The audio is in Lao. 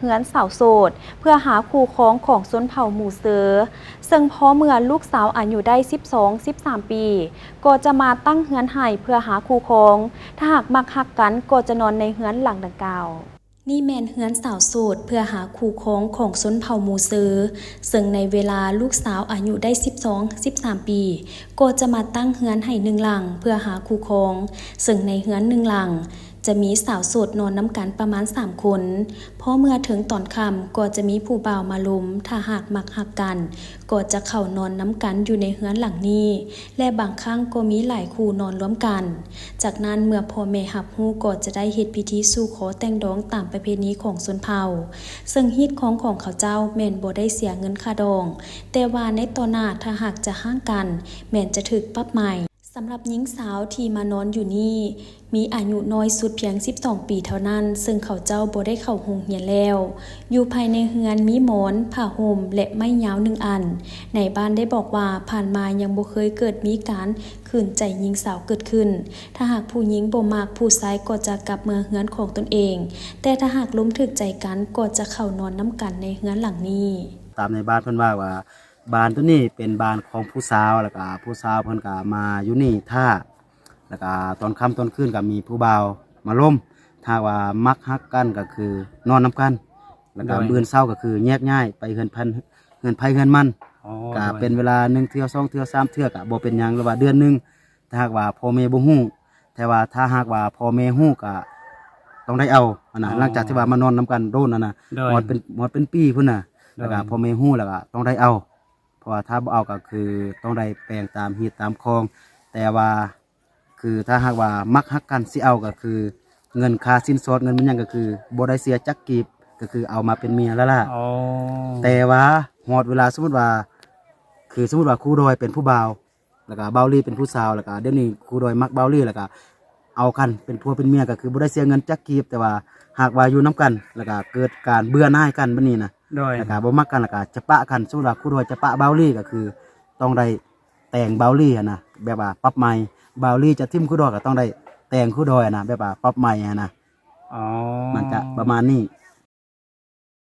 ເຮືອນສາວໂສດ ເພື່ອຫາຄູ່ຄອງຂອງຊົນເຜົ່າມູເຊີ, ເຊິ່ງພໍເມື່ອລູກສາວອາຍຸໄດ້ສິບສອງ ສິບສາມປີ ກໍຈະມາຕັ້ງເຮືອນໃຫ້ເພື່ອຫາຄູ່ຄອງ, ຖ້າຫາກມັກຮັກກັນກໍຈະນອນໃນເຮືອນຫຼັງດັ່ງກ່າວ. ນີ້ແມ່ນເຮືອນສາວໂສດເພື່ອຫາຄູ່ຄອງຂອງຊົນເຜົ່າມູເຊີ, ເຊິ່ງໃນເວລາລູກສາວອາຍຸໄດ້ສິບສອງ ສິບສາມປີ ກໍຈະມາຕັ້ງເຮືອນໃຫ້ໜຶ່ງຫຼັງເພື່ອຫາຄູ່ຄອງ, ເຊິ່ງໃນເຮືອນໜຶ່ງຫຼັງ ຈະມີສາວໂສດນອນນຳກັນປະມານສາມຄົນ. ພໍເມື່ອເຖິງຕອນຄ່ຳກໍຈະມີຜູ້ບ່າວມາລົມ, ຖ້າຫາກມັກຮັກກັນ ກໍຈະເຂົ້ານອນນຳກັນຢູ່ໃນເຮືອນຫຼັງນີ້ ແລະ ບາງຄັ້ງກໍມີຫຼາຍຄູ່ນອນລວມກັນ. ຈາກນັ້ນເມື່ອພໍ່ແມ່ຮັບຮູ້ກໍຈະໄດ້ເຮັດພິທີສູ່ຂໍແຕ່ງດອງຕາມປະເພນີຂອງຊົນເຜົ່າ, ເຊິ່ງຮີດຄອງຂອງເຂົາເຈົ້າແມ່ນບໍ່ໄດ້ເສຍເງິນຄ່າດອງ, ແຕ່ວ່າໃນຕໍ່ໜ້າຖ້າຫາກຈະຮ້າງກັນ ແມ່ນຈະຖືກປັບໃໝ. ສຳລັບຍິງສາວທີ່ມານອນຢູ່ນີ້ ມີອາຍຸນ້ອຍສຸດພຽງສິບສອງປີເທົ່ານັ້ນ, ເຊິ່ງເຂົາເຈົ້າບໍ່ໄດ້ເຂົ້າໂຮງຮຽນແລ້ວ. ຢູ່ພາຍໃນເຮືອນມີໝອນ, ຜ້າຫົ່ມ ແລະ ໄມ້ຍາວໜຶ່ງອັນ. ນາຍບ້ານໄດ້ບອກວ່າ ຜ່ານມາຍັງບໍ່ເຄີຍເກີດມີການຂືນໃຈຍິງສາວເກີດຂຶ້ນ. ຖ້າຫາກຜູ້ຍິງບໍ່ມັກ, ຜູ້ຊາຍກໍຈະກັບເມືອເຮືອນຂອງຕົນເອງ, ແຕ່ຖ້າຫາກລົມຖືກໃຈກັນ, ກໍຈະເຂົ້ານອນນຳກັນໃນເຮືອນຫຼັງນີ້. ຕາມນາຍບ້ານເພິ່ນເວົ້າວ່າ ບ້ານໂຕນີ້ເປັນບ້ານຂອງຜູ້ສາວ, ແລ້ວກະຜູ້ສາວເພິ່ນກະມາຢູ່ນີ້ຖ້າ, ແລ້ວກະຕອນຄ່ຳຕອນຄືນກະມີຜູ້ບ່າວມາລົມ. ຖ້າວ່າມັກຮັກກັນກະຄືນອນນຳກັນ, ແລ້ວກະ ໂດຍ ມື້ອື່ນເຊົ້າກະຄືແຍກຍ້າຍໄປເຮືອນພັນ ເຮືອນໃຜເຮືອນມັນ. ອໍ ກະ ໂດຍ ເປັນເວລາໜຶ່ງເທື່ອ ສອງເທື່ອ ສາມເທື່ອ ກະບໍ່ເປັນຫຍັງ, ຫຼືວ່າເດືອນໜຶ່ງ ຖ້າຫາກວ່າພໍ່ແມ່ບໍ່ຮູ້, ແຕ່ວ່າຖ້າຫາກວ່າພໍ່ແມ່ຮູ້ກະຕ້ອງໄດ້ເອົາຫັ້ນນະ. ອໍ ຫຼັງຈາກທີ່ວ່າມານອນນຳກັນໂດນຫັ້ນນະ, ໂດຍ ຮອດເປັນ ຮອດເປັນປີພຸ້ນນະ, ໂດຍ ແລ້ວກະພໍ່ແມ່ຮູ້ແລ້ວກະຕ້ອງໄດ້ເອົາ. ເພາະວ່າຖ້າບໍ່ເອົາກໍຄືຕ້ອງໄດ້ແປງຕາມຮີດຕາມຄອງ, ແຕ່ວ່າຄືຖ້າຫາກວ່າມັກຮັກກັນຊິເອົາກໍຄືເງິນຄ່າສິນສອດ ເງິນມັນຫຍັງກໍຄືບໍ່ໄດ້ເສຍຈັກກີບ, ກໍຄືເອົາມາເປັນເມຍແລ້ວລະ. ອໍ ແຕ່ວ່າຮອດເວລາສົມມຸດວ່າ ຄືສົມມຸດວ່າຄູດອຍເປັນຜູ້ບ່າວ ແລ້ວກະບ່າວລີເປັນຜູ້ສາວ, ແລ້ວກະດຽວນີ້ຄູດອຍມັກບ່າວລີ ແລ້ວກະເອົາກັນເປັນຜົວເປັນເມຍ ກໍຄືບໍ່ໄດ້ເສຍເງິນຈັກກີບ, ແຕ່ວ່າຫາກວ່າຢູ່ນຳກັນ ແລ້ວກະເກີດການເບື່ອໜ່າຍກັນແບບນີ້ນະ, ໂດຍ ແລ້ວກະບໍ່ມັກກັນ ແລ້ວກະຈະປະກັນ, ສົມມຸດວ່າຄູດອຍຈະປະບ່າວລີ ກໍຄືຕ້ອງໄດ້ແຕ່ງບ່າວລີຫັ້ນນະ, ແບບວ່າປັບໃໝ. ບ່າວລີຈະຖິ້ມຄູດອຍ ກໍຕ້ອງໄດ້ແຕ່ງຄູດອຍຫັ້ນນະ, ແບບວ່າປັບໃໝຫັ້ນນະ. ອໍ ມັນຈະປະມານນີ້.